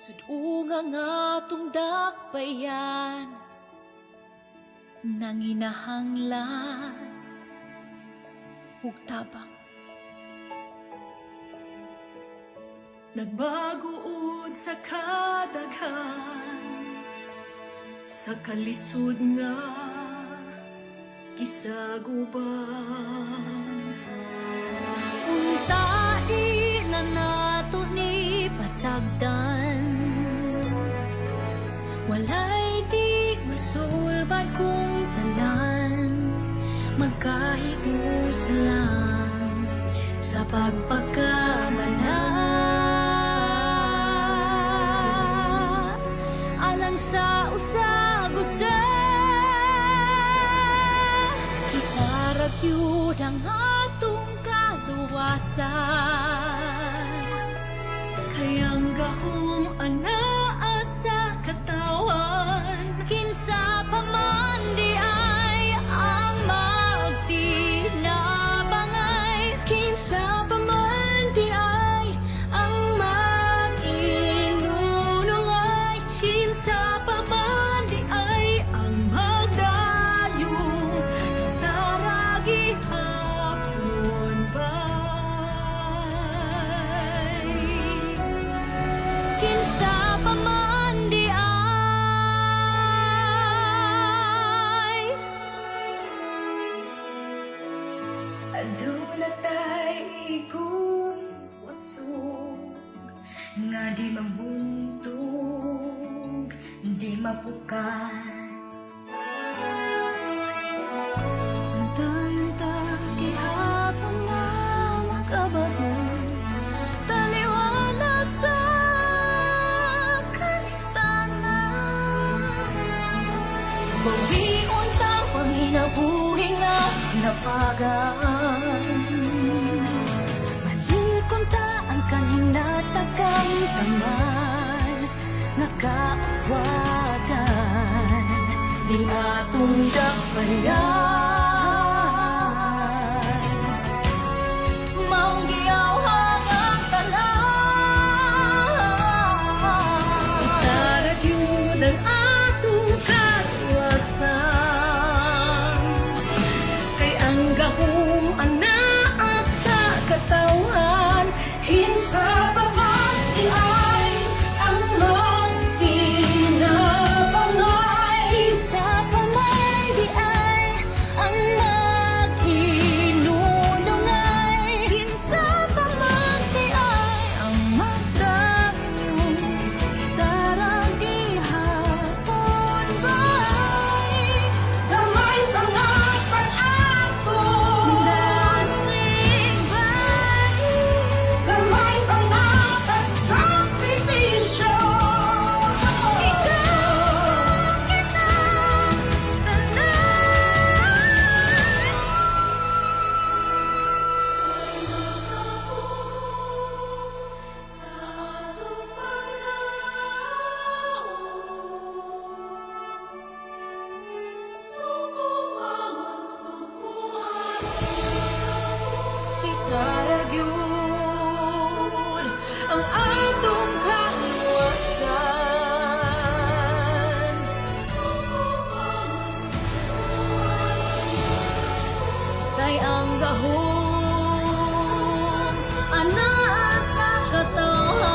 Sud-unga nga atong dakbayan, nanginahanglan ug tabang. Nagbaguod sa kadaghan sa kalisod nga gisaguban. Unta di na nato ni pasagdan. Walay di masulbad kung tanan magkahiusa lang sa pagpagkamala alang sa usag-usa. Kita ra gyud ang atong kaluwasan. Kay ang gahom anaa sa katawhan. Kinsa pa man di ay ang magtinabangay? Kinsa pa man di ay ang mag-inunungay? Kinsa pa man di ay ang magdayon? Kita ra gihapon bay. Kinsa pa man di ay? Aduna tay igong kusog nga di mabuntog, di mapukan. Nagdayon ta gihapon nga makabarong taliwala sa kanistanan. Bawion ta panginabuhi nga napagaan. Balikon ta ang kanhing natakamtaman nga kaaswagan ni atong dakbayan. Maong giyawhag ang tanan. Kita ra gyud ang atong kaluwasan. Kay ang gahom anaa sa katawhan. Kinsa pa man di ay ang magtinabangay? Kinsa pa man di ay ang mag-inunungay? Kinsa pa man di ay ang magdayon? Kita ra gihapon bay. Gamay pa nga pag-ato. Dasig bay. Gamay pa nga pagsakripisyo. Ikaw kita tanan. Sa atong paglaom, Suko pa man, suko. Kita ra gyud ang atong kaluwasan. Kay ang gahom anaa sa katawhan.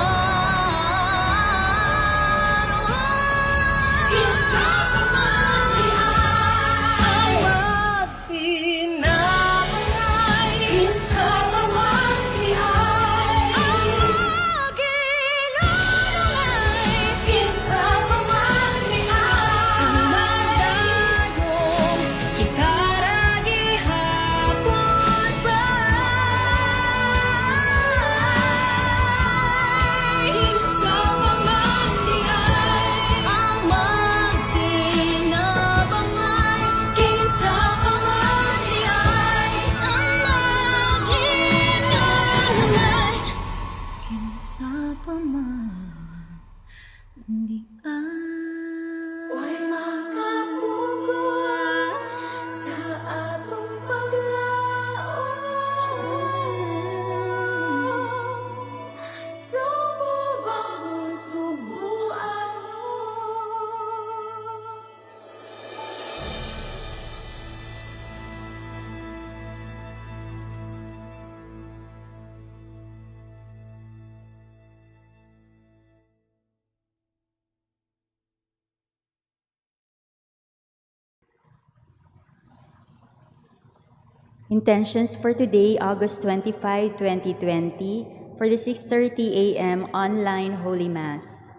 Kinsa pa man di ay magtinabangay? Kinsa pa man di ay Ang mag-inunungay? Kinsa pa man di ay Ang magdayong? Kita ra gihapon bay. Intentions for today, August 25, 2020, for the 6:30 a.m. online Holy Mass.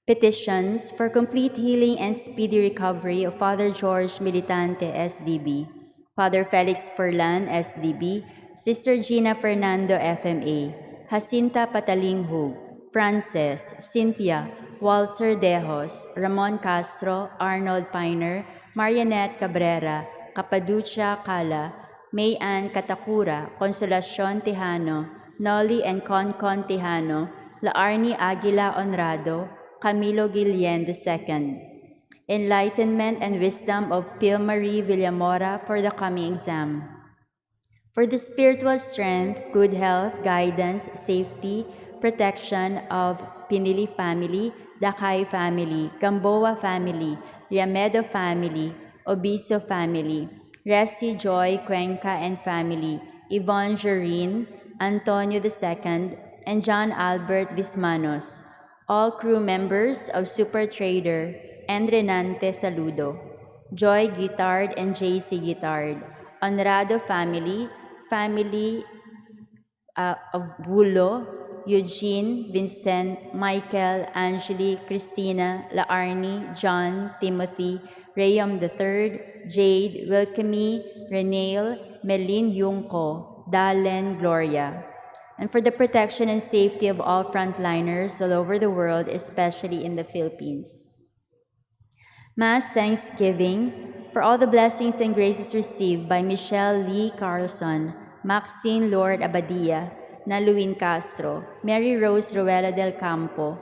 Petitions for complete healing and speedy recovery of Father George Militante, SDB, Father Felix Furlan, SDB, Sister Gina Fernando, FMA, Jacinta Patalinghug, Frances, Cynthia, Walter Dejos, Ramon Castro, Arnold Piner, Marianette Cabrera, Capaducia Cala, May Ann Katakura, Consolacion Tejano, Nolly and Concon Tejano, Laarni Aguila Honrado, Camilo Guillen II. Enlightenment and wisdom of Pil Marie Villamora for the coming exam. For the spiritual strength, good health, guidance, safety, protection of Pinili family, Dakay family, Gamboa family, Liamedo family, Obiso family, Resi Joy Cuenca and family, Yvonne Joreen, Antonio II, and John Albert Vismanos, all crew members of Super Trader and Renante Saludo, Joy Guitard and JC Guitard, Honrado family, family of Bulo, Eugene, Vincent, Michael, Angeli, Christina, Laarni, John, Timothy, Rayom III, Jade, Wilkemy, Renail, Melin Yungko, Dalen, Gloria. And for the protection and safety of all frontliners all over the world, especially in the Philippines. Mass Thanksgiving for all the blessings and graces received by Michelle Lee Carlson, Maxine Lord Abadia, Naluin Castro, Mary Rose Ruela del Campo,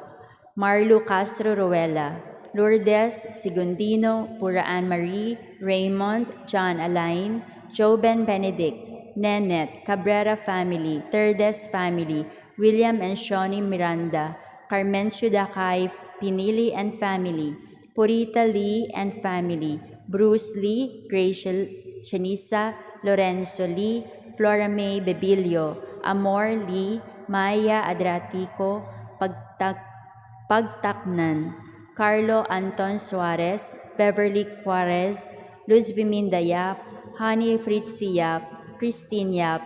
Marlu Castro Ruela, Lourdes Segundino, Puraan Marie, Raymond, John Alain, Joben Benedict, Nenet, Cabrera family, Terdes family, William and Shawnee Miranda, Carmencio Dakay, Pinili and family, Purita Lee and family, Bruce Lee, Graciel Chenisa, Lorenzo Lee, Flora May Bebilio, Amor Lee, Maya Adratico, Pagtaknan, Carlo Anton Suarez, Beverly Juarez, Luz Viminda Yap, Honey Fritzi Yap, Christine Yap,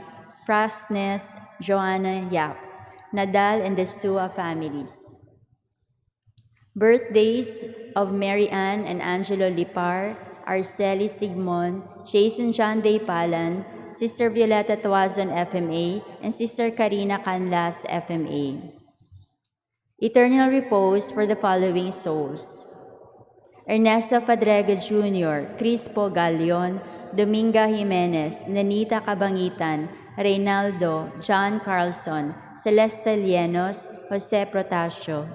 Frasnes Joanna Yap, Nadal and Destua families. Birthdays of Mary Ann and Angelo Lipar, Arceli Sigmon, Jason John Day Palan, Sister Violeta Tuazon, FMA, and Sister Karina Canlas, FMA. Eternal repose for the following souls: Ernesto Fadrega Jr., Crispo Galion, Dominga Jimenez, Nenita Cabangitan, Reynaldo, John Carlson, Celeste Lienos, Jose Protasio,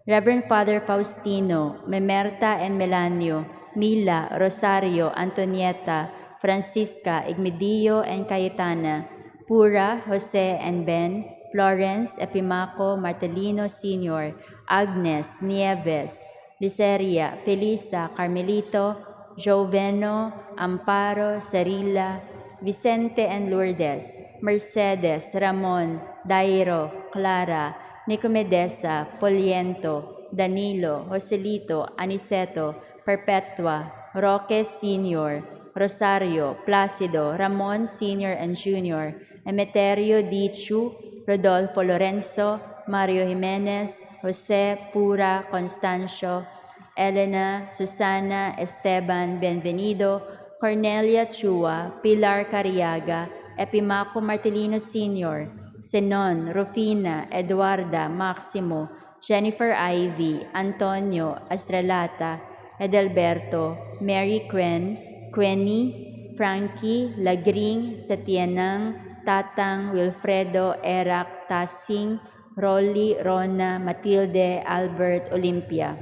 Reverend Father Faustino, Memerta and Melanio, Mila, Rosario, Antonieta, Francisca, Igmedio, and Cayetana, Pura, Jose and Ben, Florence, Epimaco, Martelino Sr., Agnes, Nieves, Liceria, Felisa, Carmelito, Joveno, Amparo, Sarila, Vicente and Lourdes, Mercedes, Ramon, Dairo, Clara, Nicomedesa, Poliento, Danilo, Joselito, Aniceto, Perpetua, Roque Sr., Rosario, Placido, Ramon Sr. and Jr., Emeterio D. Chu, Rodolfo Lorenzo, Mario Jimenez, Jose Pura Constancio, Elena, Susana, Esteban Bienvenido, Cornelia Chua, Pilar Cariaga, Epimaco Martelino Sr., Senon, Rufina, Eduarda, Maximo, Jennifer Ivy, Antonio, Astrelata, Edelberto, Mary Quen, Queni, Frankie, Lagring, Satianang, Tatang, Wilfredo, Erak, Tasing, Rolly, Rona, Matilde, Albert, Olympia.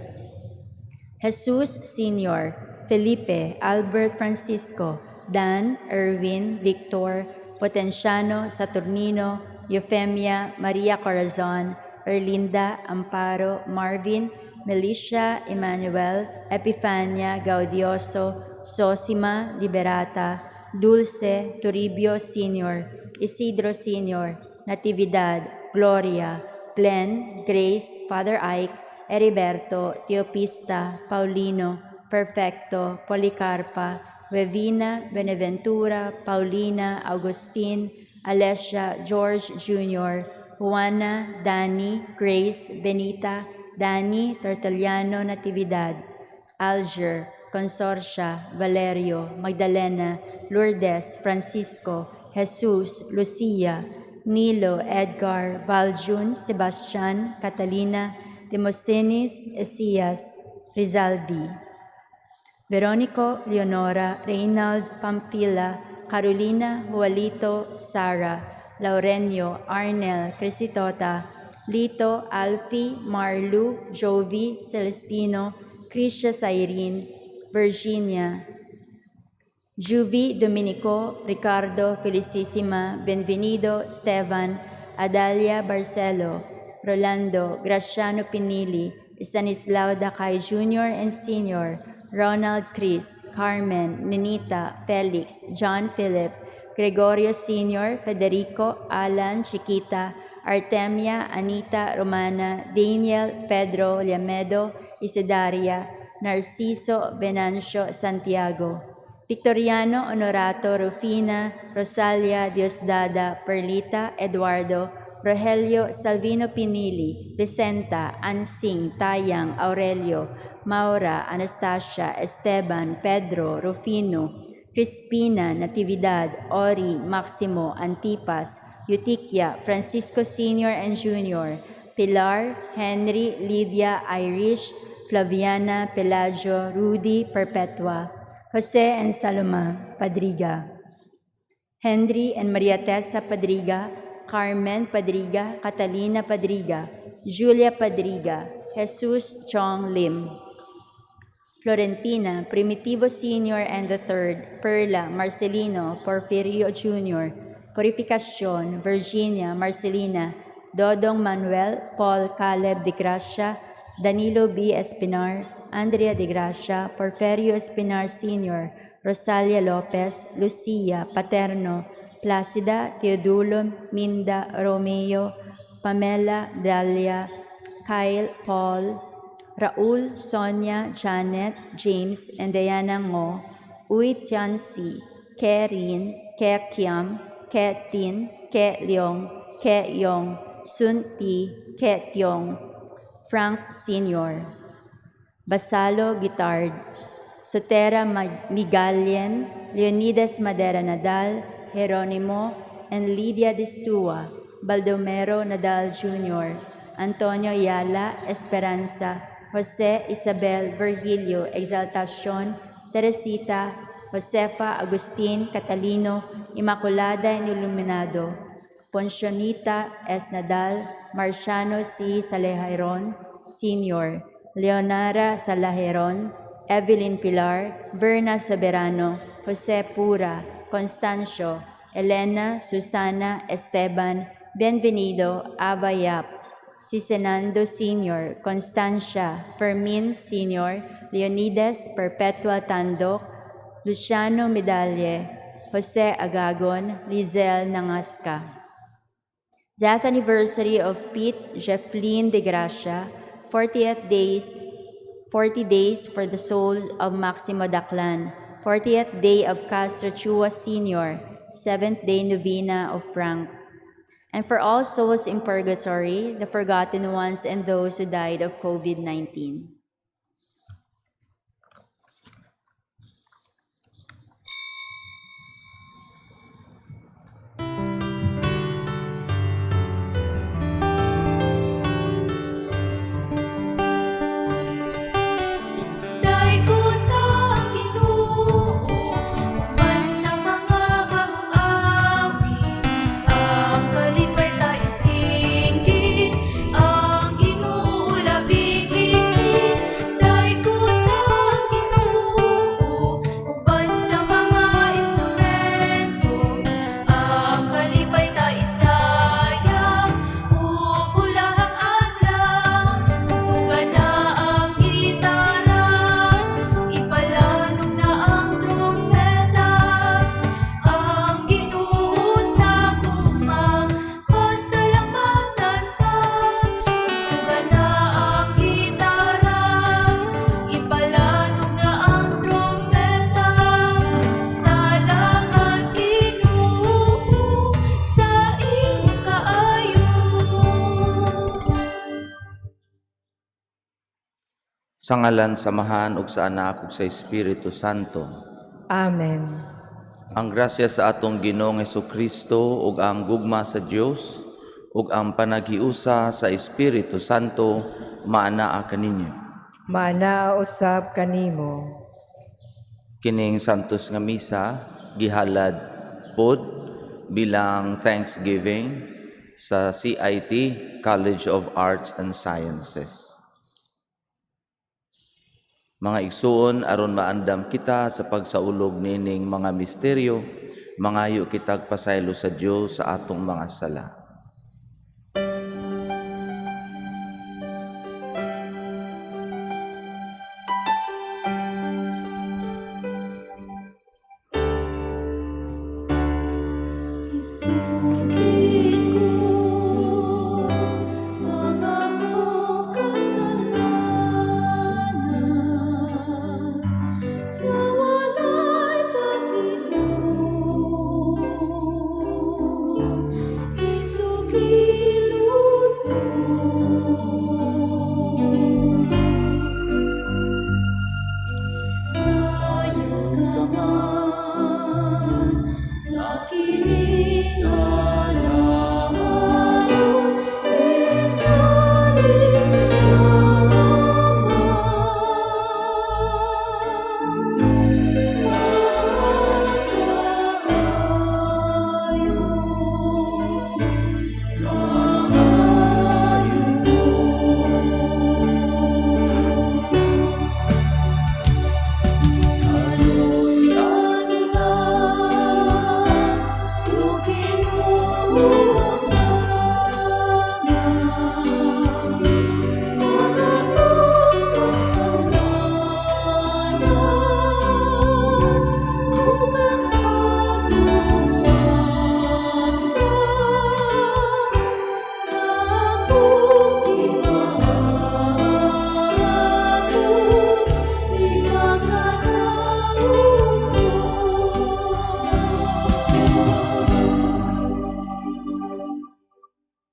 Jesus Sr., Felipe, Albert Francisco, Dan, Erwin, Victor, Potenciano, Saturnino, Eufemia, Maria Corazon, Erlinda, Amparo, Marvin, Melissa, Emmanuel, Epifania, Gaudioso, Sosima, Liberata, Dulce, Toribio Sr., Isidro Sr., Natividad, Gloria, Glenn, Grace, Father Ike, Heriberto, Teopista, Paulino, Perfecto, Policarpa, Wevina, Benaventura, Paulina, Agustin, Alessia, George Jr., Juana, Danny, Grace, Benita, Danny, Tertuliano, Natividad, Alger, Consorcia, Valerio, Magdalena, Lourdes, Francisco, Jesus, Lucia, Nilo, Edgar, Valjun, Sebastian, Catalina, Demosthenes, Esias, Rizaldi, Veronico, Leonora, Reynald, Pamphila, Carolina, Juanito, Sara, Laurenio, Arnel, Crisitota, Lito, Alfie, Marlu, Jovi, Celestino, Cristia Irene, Virginia, Juvi, Dominico, Ricardo, Felicissima, Benvenido, Esteban, Adalia, Barcelo, Rolando, Graciano Pinili, Stanislao Dacay Jr. and Sr., Ronald Chris, Carmen, Nenita, Felix, John Philip, Gregorio Sr., Federico, Alan, Chiquita, Artemia, Anita, Romana, Daniel, Pedro, Liamedo, Isidaria, Narciso, Venancio, Santiago, Victoriano, Honorato, Rufina, Rosalia, Diosdada, Perlita, Eduardo, Rogelio, Salvino Pinili, Vicenta, Ansing, Tayang, Aurelio, Maura, Anastasia, Esteban, Pedro, Rufino, Crispina, Natividad, Ori, Maximo, Antipas, Eutiquia, Francisco Sr. and Jr., Pilar, Henry, Lydia, Irish, Flaviana, Pelagio, Rudy, Perpetua, Jose and Saloma Padriga, Henry and Maria Tessa Padriga, Carmen Padriga, Catalina Padriga, Julia Padriga, Jesus Chong Lim, Florentina, Primitivo Sr. and the Third, Perla, Marcelino, Porfirio Jr., Purificacion, Virginia, Marcelina, Dodong Manuel, Paul Caleb de Gracia, Danilo B. Espinar, Andrea de Gracia, Porferio Espinar Sr., Rosalia Lopez, Lucia, Paterno, Placida, Teodulo, Minda, Romeo, Pamela, Dalia, Kyle, Paul, Raul, Sonia, Janet, James, and Diana Ngo, Uy Tiansi, Kerin, Ke Kiam, Ke Tin, Ke Leong, Ke Yong, Sun Ti, Ke Tiong, Frank Sr., Basalo Guitard, Sotera Migalien, Leonidas Madera Nadal, Jeronimo, and Lydia Distua, Baldomero Nadal Jr., Antonio Yala, Esperanza, Jose Isabel Virgilio, Exaltacion, Teresita, Josefa Agustin Catalino, Immaculada and Iluminado, Poncionita S. Nadal, Marciano C. Salehairon, Sr., Leonara Salajeron, Evelyn Pilar, Verna Soberano, Jose Pura, Constancio, Elena, Susana, Esteban, Bienvenido, Abayap, Sisenando Sr., Constancia, Fermin Sr., Leonidas Perpetua Tandok, Luciano Medalle, Jose Agagon, Lizelle Nangasca. Death anniversary of Pete Jefflin de Gracia, 40th days, 40 days for the souls of Maximo Daclan, 40th day of Castro Chua Sr., 7th day novena of Frank. And for all souls in purgatory, the forgotten ones and those who died of COVID-19. Daigota ang Ginoo uban sa mga bagong awit, ang kalipay ta isingkit, ang Ginoo labing higit. Sa ngalan sa Amahan ug sa Anak ug sa Espiritu Santo. Amen. Ang grasya sa atong Ginoong Hesukristo ug ang gugma sa Dios ug ang panaghiusa sa Espiritu Santo maanaa kaninyo. Maanaa usab kanimo. Kining santos nga misa gihalad pod bilang thanksgiving sa CIT College of Arts and Sciences. Mga igsuon, aron maandam kita sa pagsaulog nining mga misteryo, mangayo kitag pasaylo sa Dios sa atong mga sala. Isugid ko ang akong kasalanan sa walay paglihok. Isugilon ko. Sayon ka man, nakining alaman,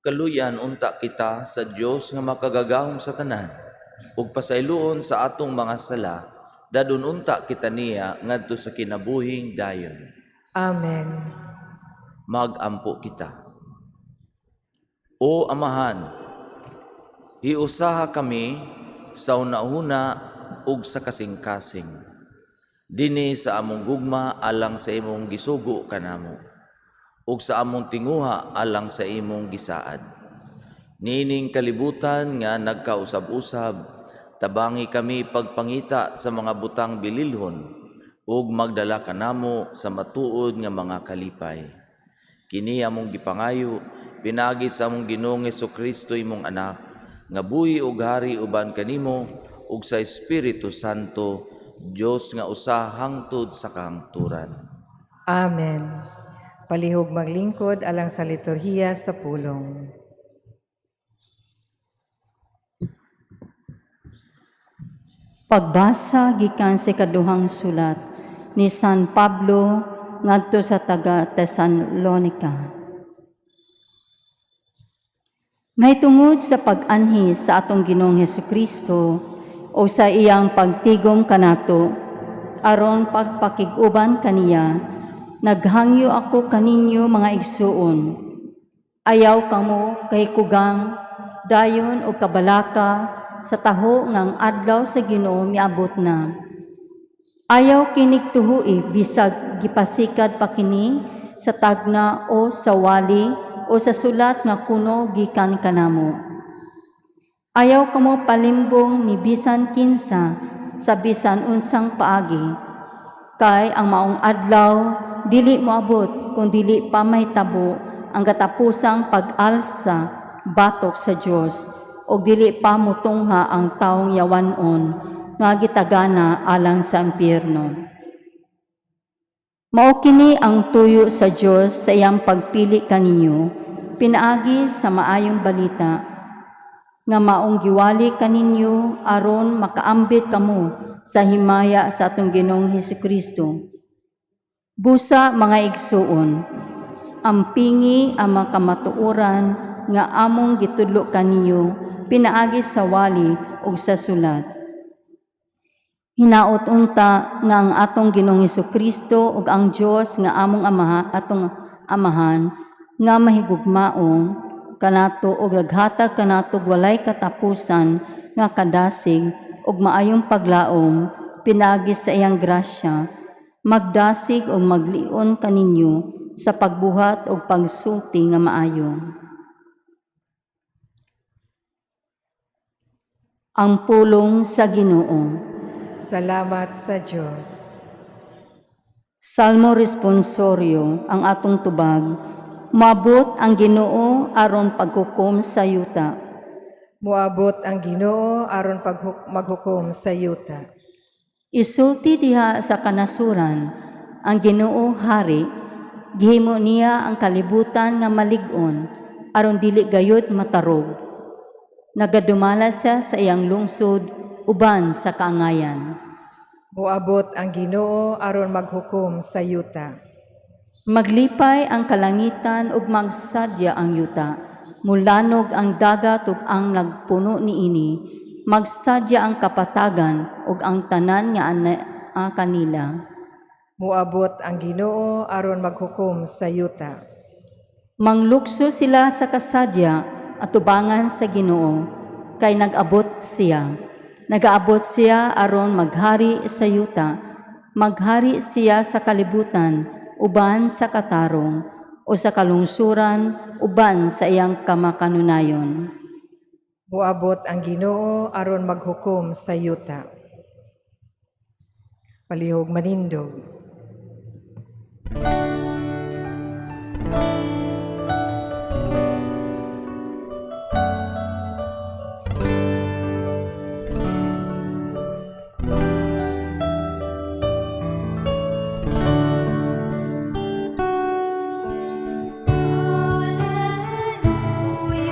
Kaluyan unta kita sa Dios nga makagagahom sa tanan ug pasayloon sa atong mga sala, dadon unta kita niya ngadto sa kinabuhing dayon. Amen. Magampo kita. O Amahan, hiusaha kami sa una-una ug sa kasing-kasing. Dinhi sa among gugma alang sa imong gisugo kanamo ug sa among tinguha alang sa imong gisaad. Niining kalibutan nga nagkausab-usab, tabangi kami pagpangita sa mga butang bililhon ug magdala kanamo sa matuod nga mga kalipay. Kini among gipangayo pinaagi sa among Ginoong Hesukristo, imong anak, nga buhi ug hari uban kanimo ug sa Espiritu Santo, Dios nga usa hangtod sa kahangturan. Amen. Palihog maglingkod alang sa liturhiya sa pulong. Pagbasa gikan sa ikaduhang sulat ni San Pablo ngadto sa taga Tesalonica. Mahitungod sa pag-anhi sa atong Ginoong Hesukristo o sa iyang pagtigom kanato aron pagpakig-uban kaniya, naghangyo ako kaninyo, mga igsuon. Ayaw kamo kahikugang dayon o kabalaka sa taho ngang adlaw sa Ginoo miabot na. Ayaw kinig tuhui bisag gipasikad pa kini sa tagna o sa wali o sa sulat nga kuno gikan kanamo. Ayaw kamo palimbong ni bisan kinsa sa bisan unsang paagi. Kay ang maong adlaw dili moabot kung dili pa mahitabo ang katapusang pag-alsa batok sa Dios o dili pa mutungha ang taong yawanon nga gitagana alang sa impyerno. Mao kini ang tuyo sa Dios sa iyang pagpili kaninyo pinaagi sa maayong balita nga maong giwali kaninyo aron makaambit kamo sa himaya sa atong Ginoong Hesukristo. Busa, mga igsuon, ampingi ang mga kamatuoran nga among gitudlo kaninyo pinaagi sa wali ug sa sulat. Hinaot unta nga ang atong Ginoong Kristo ug ang Dios nga among Amaha, atong Amahan, nga mahigugmaon kanato ug naghatag kanato og walay katapusan nga kadasig ug maayong paglaom pinaagi sa iyang grasya, magdasig ug maglion kaninyo sa pagbuhat ug pagsulti nga maayo. Ang pulong sa Ginoo. Salamat sa Dios. Salmo responsorio ang atong tubag. Moabot ang Ginoo aron paghukom sa yuta. Moabot ang Ginoo aron maghukom sa yuta. Isulti diha sa kanasuran, ang Ginoo hari, gihimo niya ang kalibutan nga malig-on aron dili gayud matarog. Nagadumala siya sa iyang lungsod uban sa kaangayan. Moabot ang Ginoo aron maghukom sa yuta. Maglipay ang kalangitan ug magsadya ang yuta. Mulanog ang dagat ug ang nagpuno niini. Magsadya ang kapatagan ug ang tanan nga anaa kanila. Moabot ang Ginoo aron maghukom sa yuta. Manglukso sila sa kasadya at tubangan sa Ginoo, kay nag-abot siya. Nagaabot siya aron maghari sa yuta. Maghari siya sa kalibutan, uban sa katarong, o sa kalungsuran, uban sa iyang kamakanunayon. Moabot ang Ginoo aron maghukom sa yuta. Palihog manindog. Alleluia,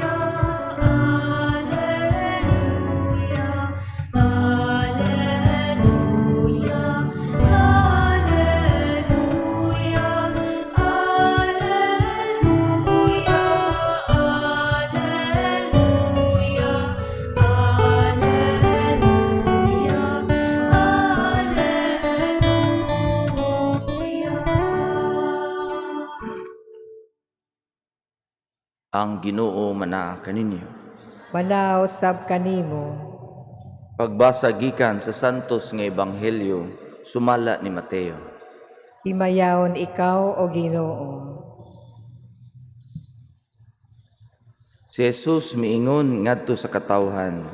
Alleluia, Alleluia, Alleluia, Alleluia, Alleluia, Alleluia, Alleluia. Ang Ginoo manaa kaninyo. Manaw sab kanimo. Pagbasa gikan sa Santos nga Ebanghelyo sumala ni Mateo. Himayaon ikaw, o Ginoo. Si Jesus miingon ngadto sa katawhan: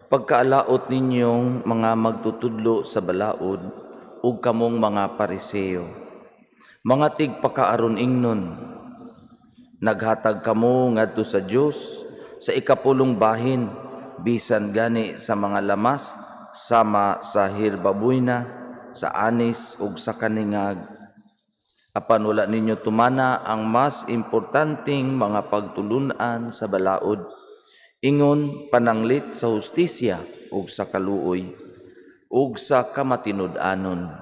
"Pagkaalaot ninyong mga magtutudlo sa balaod ug kamong mga Pariseo, mga tigpakaaron ingnon, naghatag kamo ngadto sa Dios sa ikapulong bahin bisan gani sa mga lamas sama sa hirbabuyna, sa anis ug sa kaningag. Apan wala ninyo tumana ang mas importanteng mga pagtulun-an sa balaod, ingon pananglit sa hustisya ug sa kaluoy ug sa kamatinud-anon.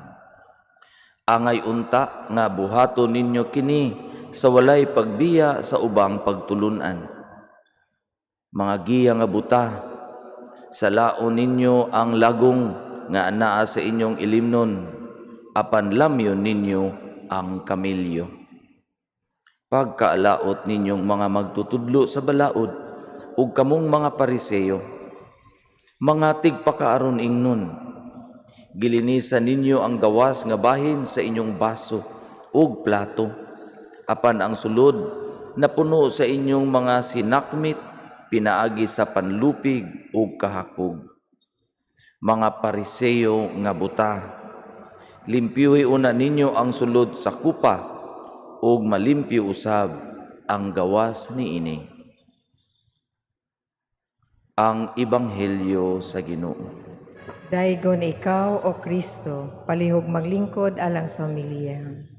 Angay unta nga buhaton ninyo kini sa walay pagbiya sa ubang pagtulun-an. Mga giya nga buta, salaon ninyo ang lagong nga anaa sa inyong ilimnon, apan lamyon ninyo ang kamilyo. Pagkaalaot ninyong mga magtutudlo sa balaod ug kamong mga Pariseo, mga tigpakaaron ingnon, gilinisan ninyo ang gawas nga bahin sa inyong baso ug plato, apan ang sulod napuno sa inyong mga sinakmit pinaagi sa panlupig ug kahakog. Mga Pariseo nga buta, limpyuhi una ninyo ang sulod sa kupa ug malimpyo usab ang gawas niini." Ang Ebanghelyo sa Ginoo. Daygon ikaw, O Kristo. Palihog maglingkod alang sa homilya.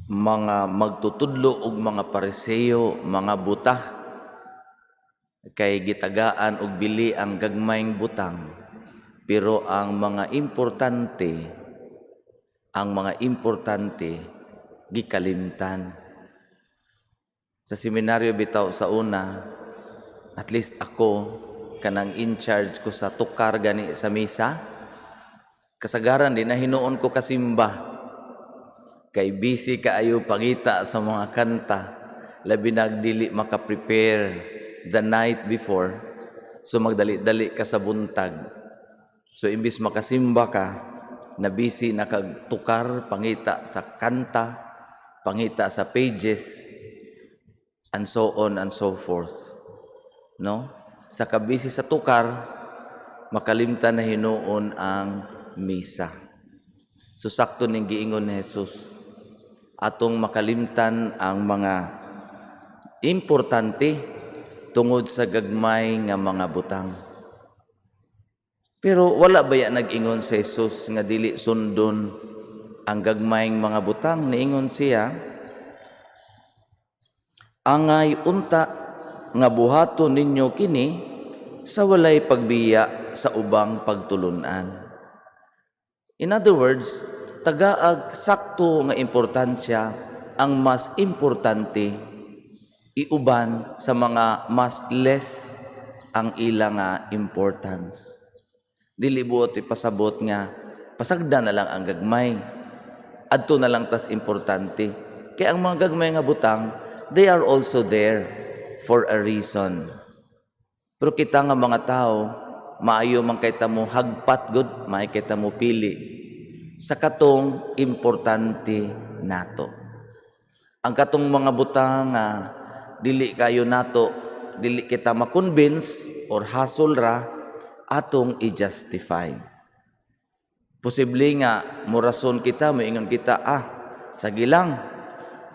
Mga magtutudlo og mga Pariseo, mga buta, kay gitagaan og bili ang gagmayng butang, pero ang mga importante gikalimtan. Sa seminaryo bitaw sa una, at least ako, kanang in charge ko sa tukar gani sa misa. Kasagaran di na hinuon ko kasimba. Kay busy kaayo pangita sa mga kanta. Labi nag dili maka-prepare the night before. So magdali-dali ka sa buntag. So imbis makasimba ka, na busy na kag tukar pangita sa kanta, pangita sa pages, and so on and so forth. No? Sa kabisi sa tukar, makalimtan na hinuon ang misa. So sakto ning giingon ni Jesus, atong makalimtan ang mga importante tungod sa gagmay nga mga butang. Pero wala baya nag-ingon si Jesus nga dili sundon ang gagmayng mga butang? Niingon siya, "Angay unta nga buhaton ninyo kini sa walay pagbiya sa ubang pagtulunan." In other words, tagaag sakto nga importansya ang mas importante iuban sa mga mas less ang ila nga importance. Dili buot ipasabot nga pasagda na lang ang gagmay. Adto na lang tas importante. Kaya ang mga gagmay nga butang, they are also there for a reason. Pero kita nga mga tao, maayo man kay ta mo hagpat gud, maayo kay ta mo pili sa katong importante nato. Ang katong mga butang nga dili kayo nato, dili kita ma-convince or hasol ra, atong i-justify. Posible nga morason kita, moingon kita, "Ah, sige lang,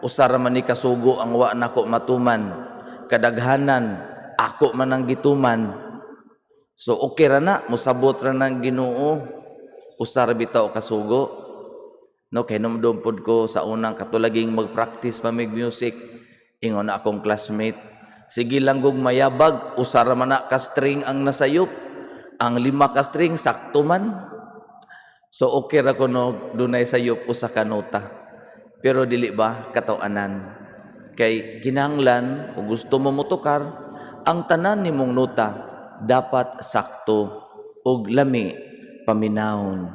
usa ra man ni kasugo ang wa nako matuman, kadaghanan ako man ang gituman. So okay ra na, mosabot ra nang Ginoo, usa ra bitaw kasugo." No, kay numdum pod ko sa unang katulaging mag-practice pa mig music, ingon na akong classmate, "Sige lang gug mayabag, usa ra man na ka string ang nasayop. Ang lima ka string sakto man. So okay ra kuno dunay sayop usa ka nota." Pero dili ba kataw-anan? Kay kinahanglan kung gusto mo motukar, ang tanan nimong nota dapat sakto ug lami paminawon.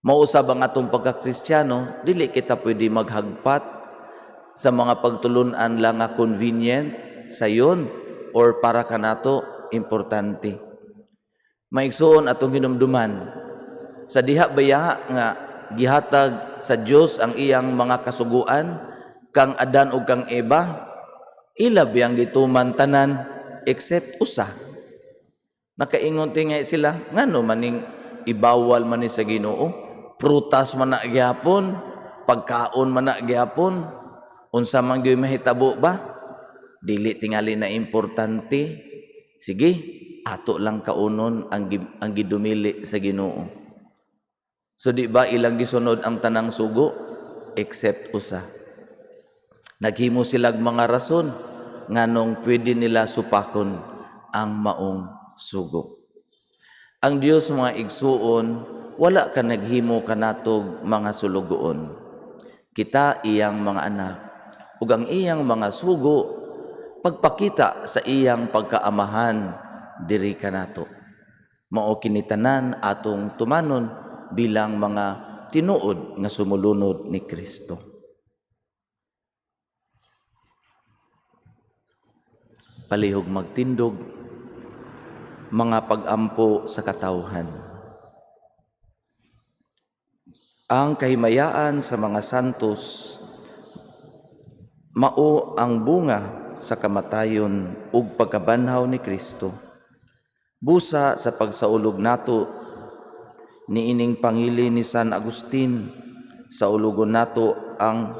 Mao usab ang atong pagkakristyano, dili kita pwede maghagpat sa mga pagtulunan lang nga convenient sayon or para kanato importante. Maigsuon, atong hinumduman sa diha baya nga gihatag sa Dios ang iyang mga kasuguan kang Adan ug kang Eva, ila biyang gituman tanan except usa. Nakaingon tingali sila, "Ngano maning ibawal man ni sa Ginoo? Prutas man na gyapon, pagkaon man na gyapon, unsa man gyud mahitabo ba? Dili tingali na importante. Sige, ato lang kaunon ang gidumili sa Ginoo." So di ba ilang gisunod ang tanang sugo except usa? Naghimo silag mga rason nganong pwede nila supakon ang maong sugo. Ang Dios, mga igsuon, wala ka naghimo kanatog mga sulugoon. Kita iyang mga anak ug ang iyang mga sugo pagpakita sa iyang pagkaamahan diri kanato. Mao kini tanan atong tumanon bilang mga tinuod nga sumulunod ni Kristo. Palihog magtindog, mga pag-ampo sa katawhan. Ang kahimayaan sa mga santos mao ang bunga sa kamatayon ug pagkabanhaw ni Kristo. Busa sa pagsaulog nato niining pangili ni San Agustin, saulugon nato ang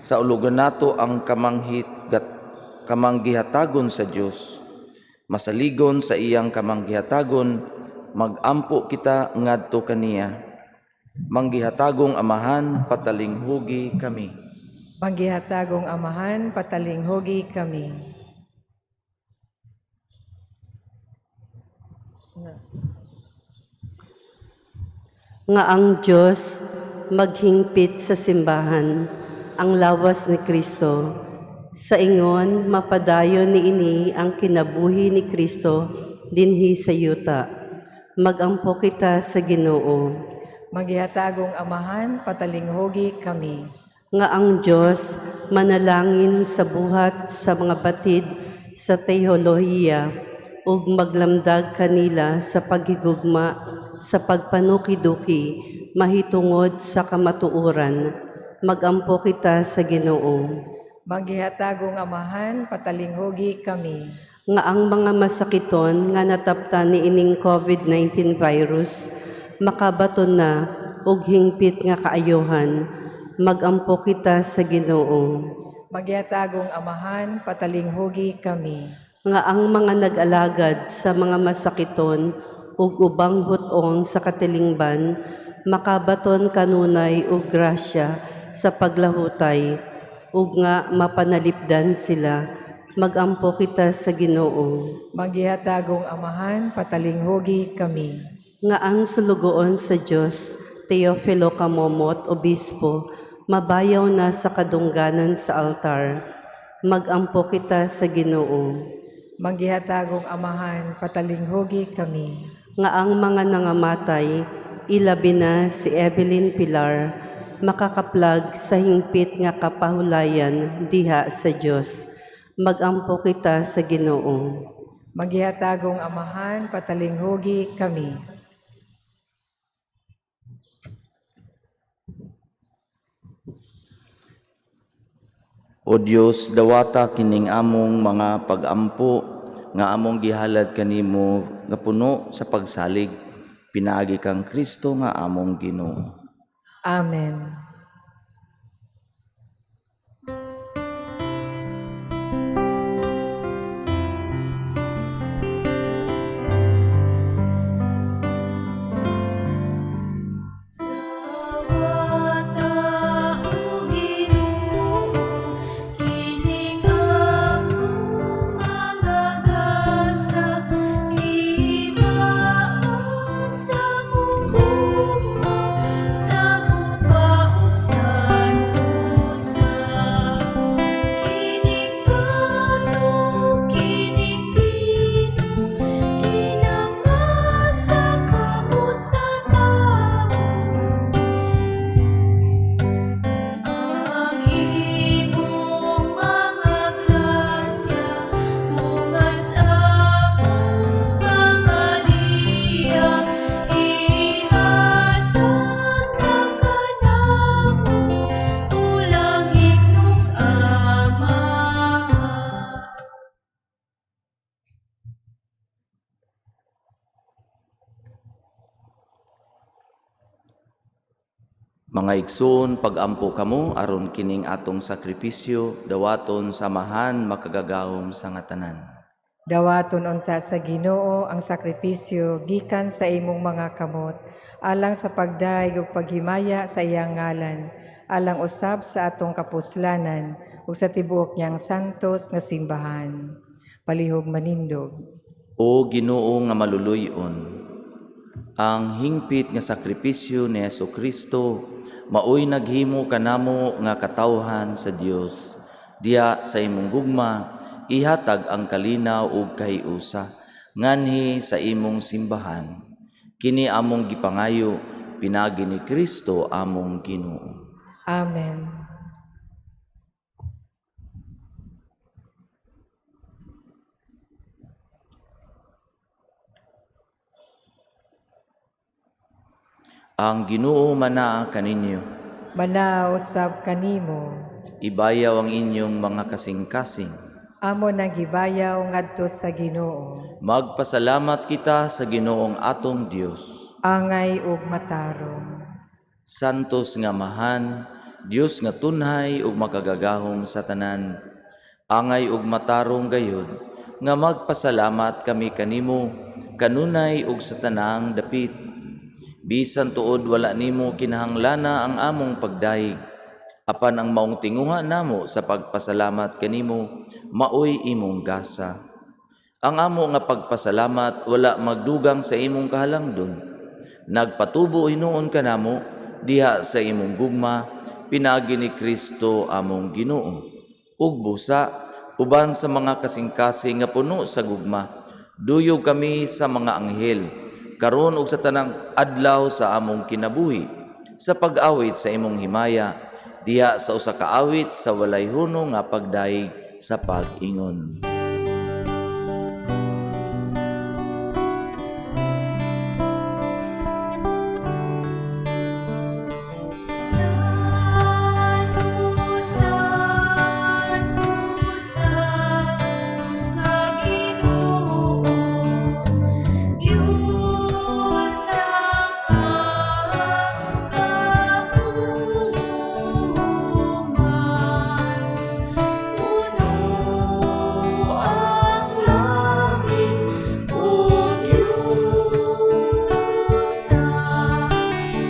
saulugon nato ang kamanghit gat, kamanggihatagon sa Dios. Masaligon sa iyang kamanggihatagon, magampo kita ngadto kaniya. Manggihatagong Amahan, patalinghugi kami. Manggihatagong Amahan, patalinghugi kami. Nga ang Dios maghingpit sa simbahan, ang lawas ni Kristo. Sa ingon, mapadayon niini ang kinabuhi ni Kristo dinhi sa yuta. Magampo kita sa Ginoo. Maghihatagong Amahan, patalinghugi kami. Nga ang Dios manalangin sa buhat sa mga batid sa teolohiya ug maglamdag kanila sa paghigugma sa pagpanukiduki mahitungod sa kamatuoran. Magampo kita sa Ginoo. Maghihatagong Amahan, patalinghugi kami. Nga ang mga masakiton nga nataptan niining COVID-19 virus makabaton na og hingpit nga kaayohan. Magampo kita sa Ginoo. Maghihatagong Amahan, patalinghugi kami. Nga ang mga nag-alagad sa mga masakiton ug ubang hut-ong sa katilingban makabaton kanunay og grasya sa paglahutay ug nga mapanalipdan sila. Magampo kita sa Ginoo. Maghihatagong Amahan, patalinghugi kami. Nga ang sulugoon sa Dios, Teofilo Camomot, Obispo, mabayaw na sa kadungganan sa altar. Magampo kita sa Ginoo. Maghihatagong Amahan, patalinghugi kami. Nga ang mga nangamatay, ilabi na si Evelyn Pilar, makakaplag sa hingpit nga kapahulayan diha sa Dios. Magampo kita sa Ginoo. Maghihatagong Amahan, patalinghugi kami. O Dios, dawata kining among mga pagampo nga among gihalad kanimo nga puno sa pagsalig pinaagi kang Kristo nga among Ginoo. Amen. Dawata o Ginoo, kining among mga gasa, timaa sa among gugma, sa gugma ug santosa. Kining pano, kining bino, kinamasa kamot sa tawo. Ang imong mga grasya, mungas among pangaliya, ihatag na kanamo, pulang imong Amahan. Mga igsoon, pagampo kamo aron kining atong sakripisyo dawaton samahan makagagahom sa nga tanan. Dawaton unta sa Ginoo ang sakripisyo gikan sa imong mga kamot alang sa pagdayeg ug paghimaya sa iyang ngalan, alang usab sa atong kapuslanan ug sa tibuok niyang santos nga simbahan. Palihog manindog. O Ginoo nga maluluy-on, ang hingpit nga sakripisyo ni Hesus Kristo maoy naghimo kanamo nga katawhan sa Dios. Diha sa imong gugma ihatag ang kalinaw ug kahiusa nganhi sa imong simbahan. Kini among gipangayo pinagi ni Kristo among Ginoo. Amen. Ang Ginoo manaa kaninyo. Manaw usab kanimo. Ibayaw ang inyong mga kasing-kasing. Amo nang gibayaw ngadto sa Ginoo. Magpasalamat kita sa Ginoong atong Dios. Angay ug matarong. Santos nga Amahan, Dios nga tunhay ug makagagahom sa tanan. Angay ug matarong gayod nga magpasalamat kami kanimo kanunay ug sa tanang dapit. Bisan tuod wala nimo kinahanglana ang among pagdayeg, apan ang maong tinguha namo sa pagpasalamat kanimo maoy imong gasa. Ang amo nga pagpasalamat wala magdugang sa imong kahalangdon. Nagpatubo hinuon kanamo diha sa imong gugma pinaagi ni Kristo among Ginoo. Ug busa uban sa mga kasing-kasing nga puno sa gugma, duyog kami sa mga anghel karon ug sa tanang adlaw sa among kinabuhi sa pag-awit sa imong himaya diha sa usa ka awit sa walay hunong nga pagdayeg sa pag-ingon. Santo, Santo, Santos nga Ginoo, Dios sa kagahuman. Puno ang langit ug yuta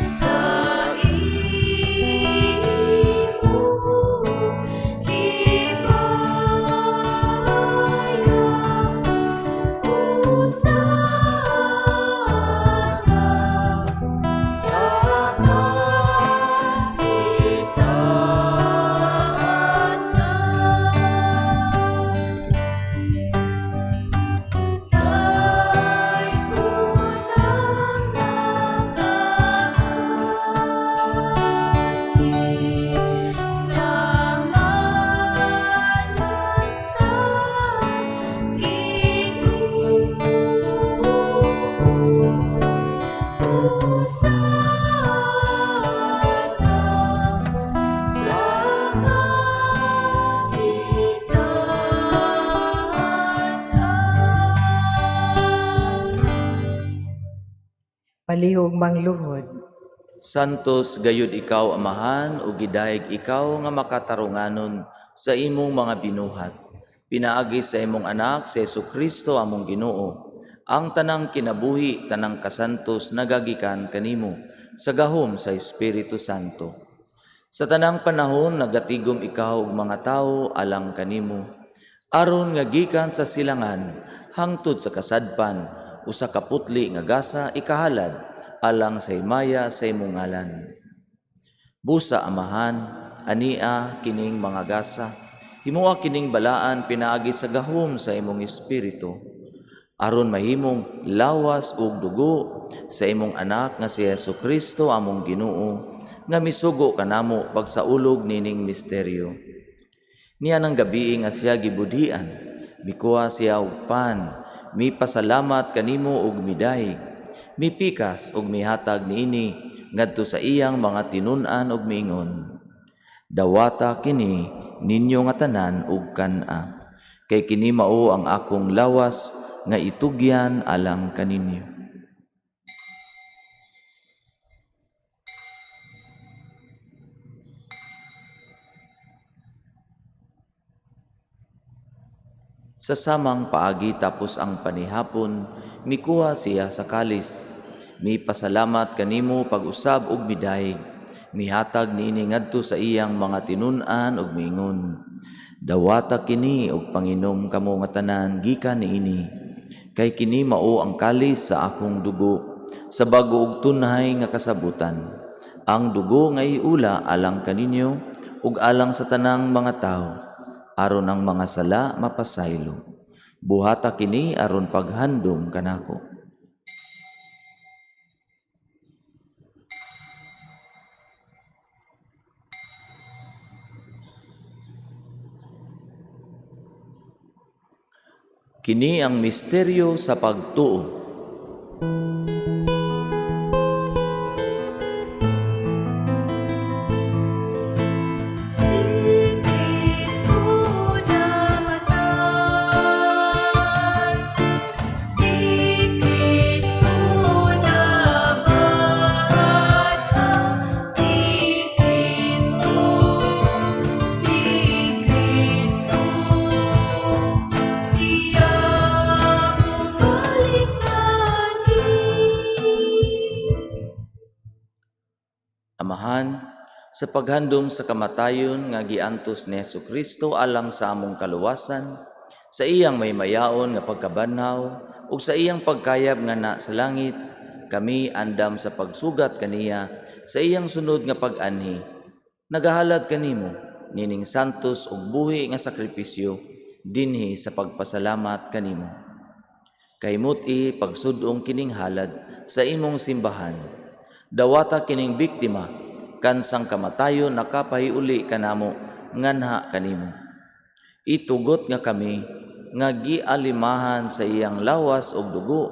sa imong himaya. Hosana sa kaitaasan. Tay kunang nakaagi sa ngalan sa Ginoo. Hosana sa kaitaasan. Palihog mangluhod. Santos gayud ikaw, Amahan, ug gidayeg ikaw nga makatarunganon sa imong mga binuhat. Pinaagi sa imong anak si Hesukristo among Ginoo. Ang tanang kinabuhi, tanang kasantos nagagikan kanimo sa gahom sa Espiritu Santo. Sa tanang panahon nagatigom ikaw og mga tawo alang kanimo. Aron nga gikan sa silangan hangtod sa kasadpan usa ka putli nga gasa ikahalad alang sa himaya sa imong ngalan. Busa, Amahan, ania kining mga gasa, himoa kining balaan pinaagi sa gahom sa imong Espiritu, aron mahimong lawas ug dugo sa imong anak nga si Hesus Kristo among Ginoo, nga misugo kanamo pagsaulog nining misteryo. Niya nang gabii nga siya gibudhian, mikuha siya og pan, mipasalamat kanimo og midayeg, mipikas og mihatag niini ngadto sa iyang mga tinun-an og miingon: "Dawata kini ninyo nga tanan ug kan-a, kay kini mao ang akong lawas nga itugyan alang kaninyo." Sa samang paagi tapos ang panihapon, mikuha siya sa kalis. Mipasalamat kanimo pag-usab og midayeg. Mihatag niini ngadto sa iyang mga tinun-an og miingon: "Dawata kini og panginom kamo nga tanan gikan niini, kay kini mao ang kalis sa akong dugo sa bag-o ug tunhay nga kasabutan. Ang dugo nga iula alang kaninyo ug alang sa tanang mga tawo, aron ang mga sala mapasaylo. Buhata kini aron paghandom kanako." Kini ang misteryo sa pagtuo. Si Kristo namatay, si Kristo nabanhaw, si Kristo, si Kristo, siya bumalik mani. Amahan, sa paghandom sa kamatayon nga giantos ni Hesukristo alang sa among kaluwasan, sa iyang maymayaon nga pagkabanhaw ug sa iyang pagkayab nga na sa langit, kami andam sa pagsugat kaniya sa iyang sunod nga pag-anhi. Nagahalad kanimo nining santos ug buhi nga sakripisyo dinhi sa pagpasalamat kanimo. Kahimut-i pagsud-ong kining halad sa imong simbahan. Dawata kining biktima kansang kamatayon nakapahiuli kanamo nganha kanimo. Itugot nga kami nga gialimahan sa iyang lawas ug dugo,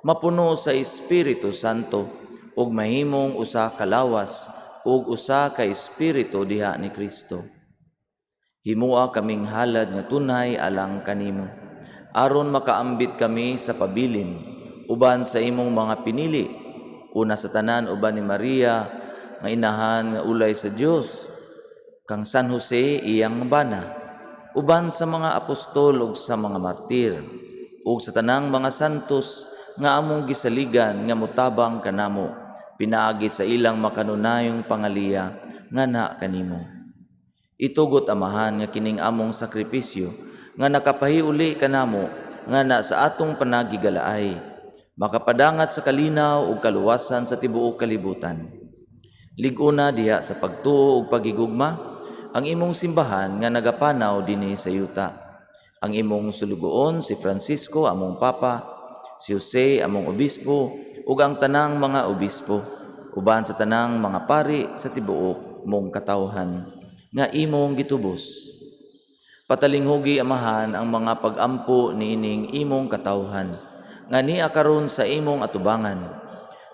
mapuno sa Espiritu Santo ug mahimong usa ka lawas ug usa ka espiritu diha ni Kristo. Himoa kaming halad nga tunay alang kanimo, aron makaambit kami sa pabilin uban sa imong mga pinili, una sa tanan uban ni Maria nga inahan nga ulay sa Dios, kang San Jose iyang bana, uban sa mga apostol ug sa mga martir, ug sa tanang mga santos nga among gisaligan nga motabang kanamo pinaagi sa ilang makanunayong pangaliya nganha kanimo. Itugot, Amahan, nga kining among sakripisyo nga nakapahiuli kanamo ngana sa atong panagigalaay makapadangat sa kalinaw ug kaluwasan sa tibuok kalibutan. Lig-una diha sa pagtuo ug pagigugma ang imong simbahan nga nagapanaw dinhi sa yuta. Ang imong sulugoon si Francisco among Papa, si Jose among obispo ug ang tanang mga obispo, uban sa tanang mga pari sa tibuok mong katawhan nga imong gitubos. Patalinghugi, Amahan, ang mga pagampo niining imong katawhan nga nia karon sa imong atubangan.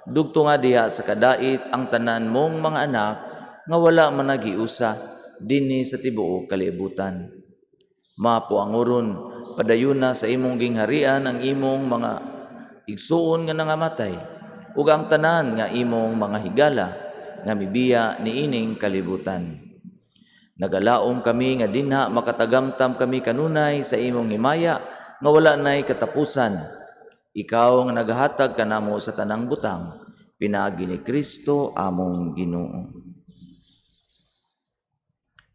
Dugtunga diha sa kadait ang tanan mong mga anak nga wala man nagiusa dinhi sa tibuok kalibutan. Mapuangoron padayuna sa imong gingharian ang imong mga igsuon nga nangamatay ug ang tanan nga imong mga higala nga mibiya niining kalibutan. Nagalaom kami nga dinha makatagamtam kami kanunay sa imong himaya nga wala nay katapusan. Ikaw nga nagahatag kanamo sa tanang butang, pinaagi ni Kristo among Ginoo.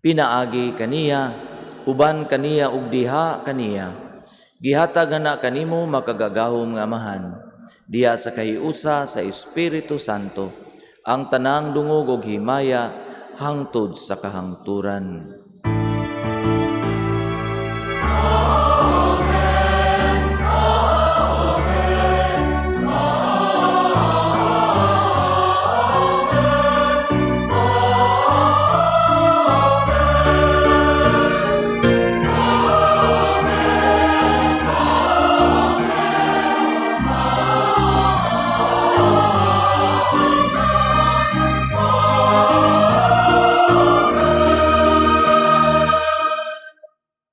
Pinaagi kaniya, uban kaniya ug diha kaniya, gihatag na kanimo, makagagahom nga Amahan, diha sa kahiusa sa Espiritu Santo, ang tanang dungog ug himaya hangtod sa kahangturan.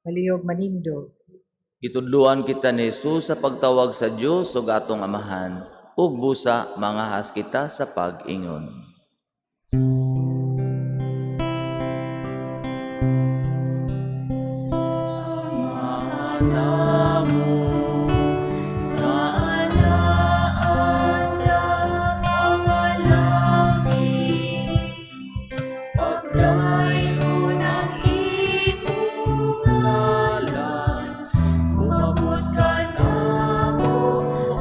Palihog manindog. Gitudluan kita ni Jesus sa pagtawag sa Dios ug atong Amahan, ug busa mangahas kita sa pag-ingon. Nga anaa sa mga langit, Pagdayon ang imong ngalan, Umabot kanamo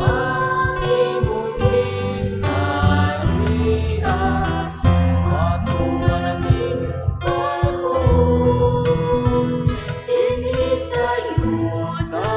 ang imong gingharian, Matuman ang imong batuon, dinhi sa yuta.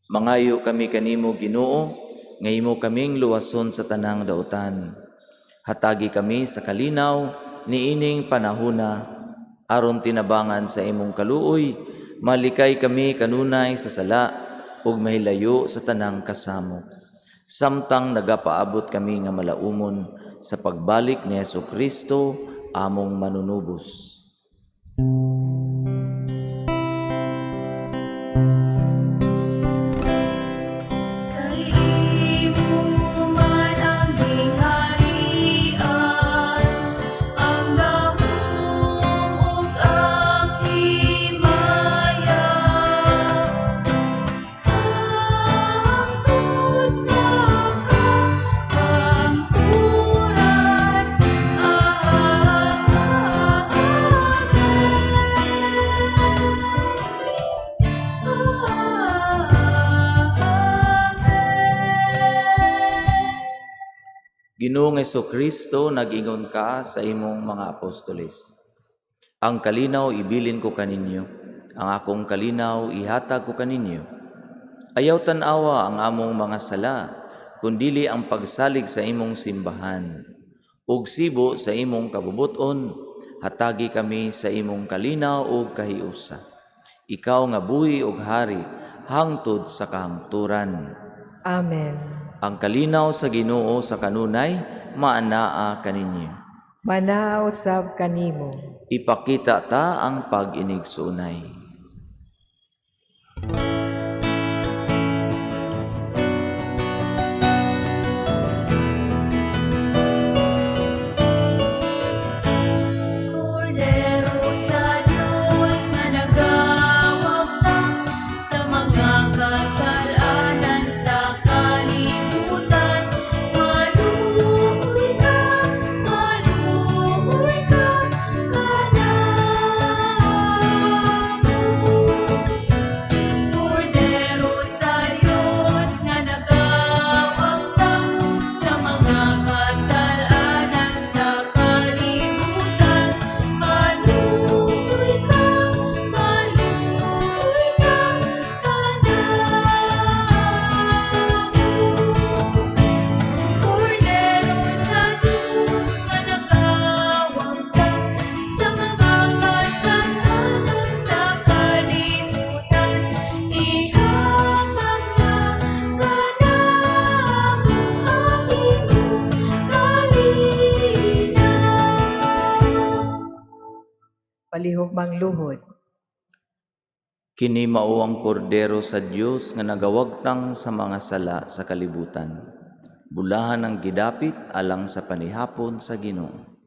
Mangayo kami kanimo, Ginoo, nga imo kaming luwason sa tanang dautan. Hatagi kami sa kalinaw niining panahuna, aron tinabangan sa imong kaluoy, malikay kami kanunay sa sala ug mahilayo sa tanang kasamok. Samtang nagapaabot kami nga malaumon sa pagbalik ni Hesus Kristo among manunubos. Kay imo man ang gingharian, ang gahom ug ang himaya, hangtod sa kahangturan. Amen. Ginoong Kristo, nag-ingon ka sa imong mga apostoles. Ang kalinaw ibilin ko kaninyo, ang akong kalinaw ihatag ko kaninyo. Ayaw tan-awa ang among mga sala, kundili ang pagsalig sa imong simbahan. Ug sibo sa imong kabubuton, hatagi kami sa imong kalinaw ug kahiusa. Ikaw nga buhi ug hari, hangtod sa kahangturan. Amen. Ang kalinaw sa Ginoo sa kanunay maanaa kaninyo. Manaa usab kanimo. Ipakita ta ang pag-inigsunay. Kordero sa Dios nga nagawagtang sa mga kasalanan sa kalibutan, maluoy ka, maluoy ka kanamo. Kordero sa Dios nga nagawagtang sa mga kasalanan sa kalibutan, maluoy ka, maluoy ka kanamo. Kordero sa Dios nga nagawagtang sa mga kasalanan sa kalibutan, ihatag na kanamo ang imong kalinaw. Palihog mangluhod. Kini mao ang kordero sa Dios nga nagawagtang sa mga sala sa kalibutan. Bulahan ang gidapit alang sa panihapon sa Ginoo.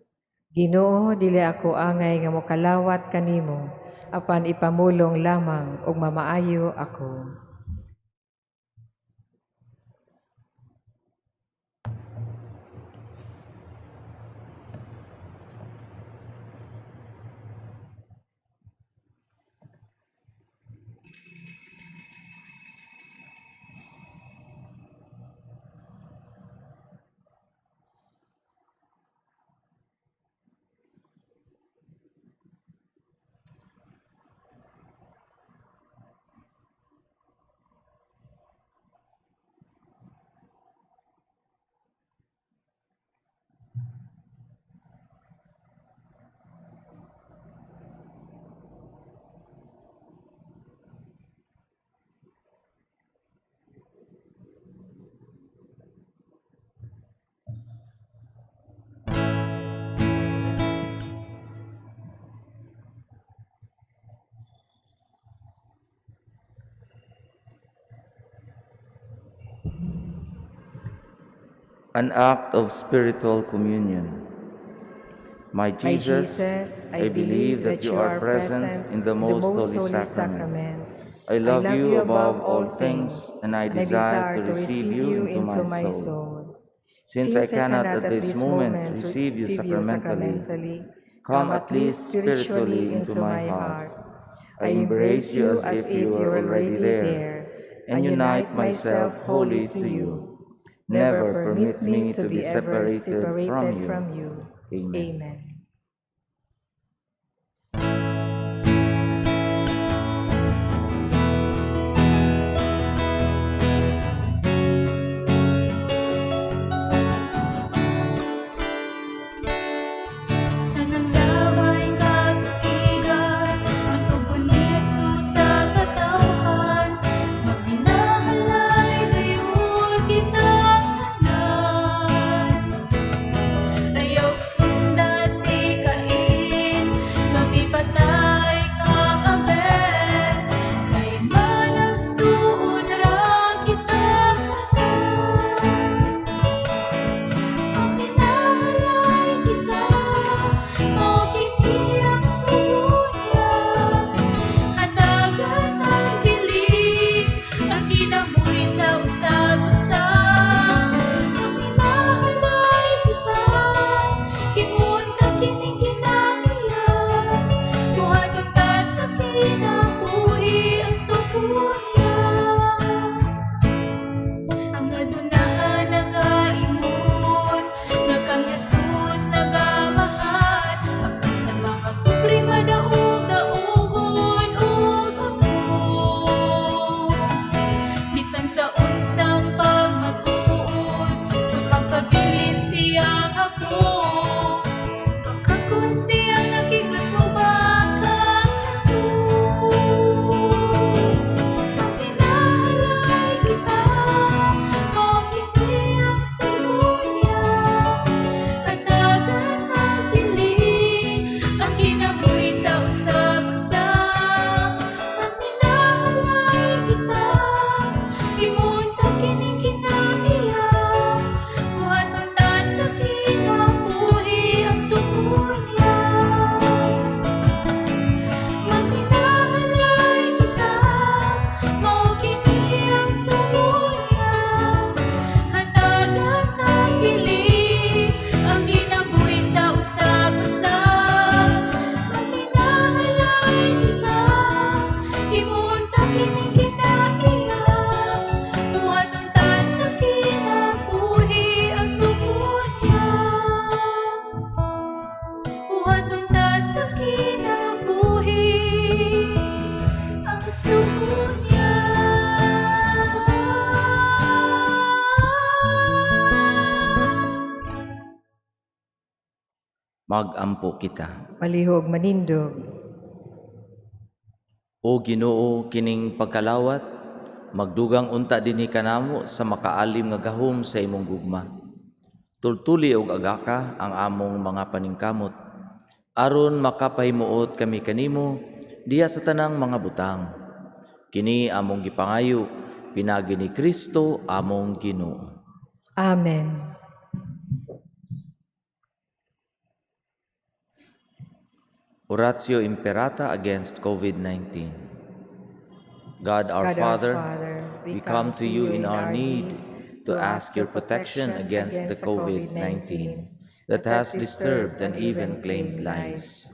Ginoo, dili ako angay nga mokalawat kanimo, apan ipamulong lamang ug mamaayo ako. An act of spiritual communion. My My Jesus, Jesus, I believe that you are present in the most holy sacrament. I love you above all things, and I desire to receive you into my soul. Since I cannot at this moment receive you sacramentally, come at least spiritually into my heart. I embrace you as if you were already there, and unite myself wholly to you. Never permit me to be ever separated separated from from you. you. Amen. Amen. Magampo kita. Palihog manindog. O Ginoo, kining pagkalawat magdugang unta dinhi kanamo sa makaalim nga gahom sa imong gugma. Tultuli og agaka ang among mga paningkamot aron makapahimuot kami kanimo diha sa tanang mga butang. Kini among gipangayo pinaagi ni Kristo among Ginoo. Amen. Oratio Imperata against COVID-19. God our God our Father, Father, we come to you in our need to ask your protection against the COVID-19 that has disturbed and even claimed lives.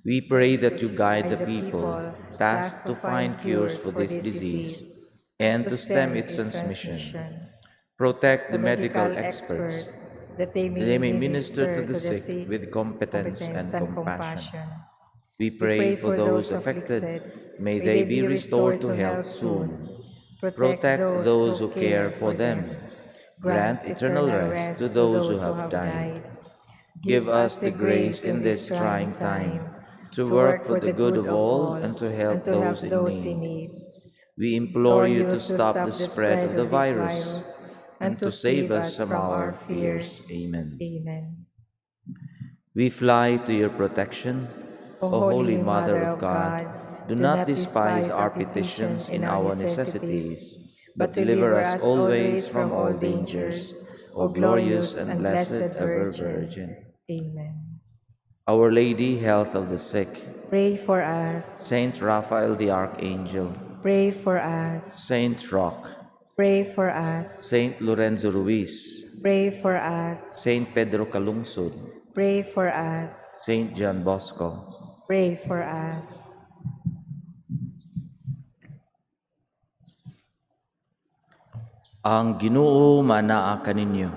We pray that you guide the people tasked to find cures for this disease and to stem its transmission. Protect the medical experts that they may, that they may minister to the sick with competence and compassion. We pray for those affected. May they be restored to health soon. Protect those who care for them. Grant eternal rest to those who have died. Give us the grace in this trying time to work for the good of all and to help those in need. We implore you to stop the spread of the virus and to save us from our fears. Amen. Amen. We fly to your protection, O Holy Mother of God. Do not despise our petitions in our necessities, but deliver us always from all dangers, O glorious and blessed ever Virgin. Amen. Our Lady, health of the sick, Pray for us. Saint Raphael the Archangel, Pray for us. Saint Roch, Pray for us. Saint Lorenzo Ruiz, Pray for us. Saint Pedro Calungsod, Pray for us. Saint John Bosco, Pray for us. Ang Ginoo manaa kaninyo.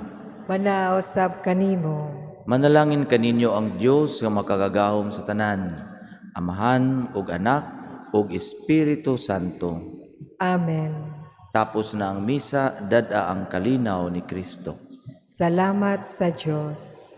Manaa usab kanimo. Manalangin kaninyo ang Dios nga makagagahom sa tanan, Amahan ug Anak ug Espiritu Santo. Amen. Tapos na ang misa, dad-a ang kalinaw ni Kristo. Salamat sa Diyos.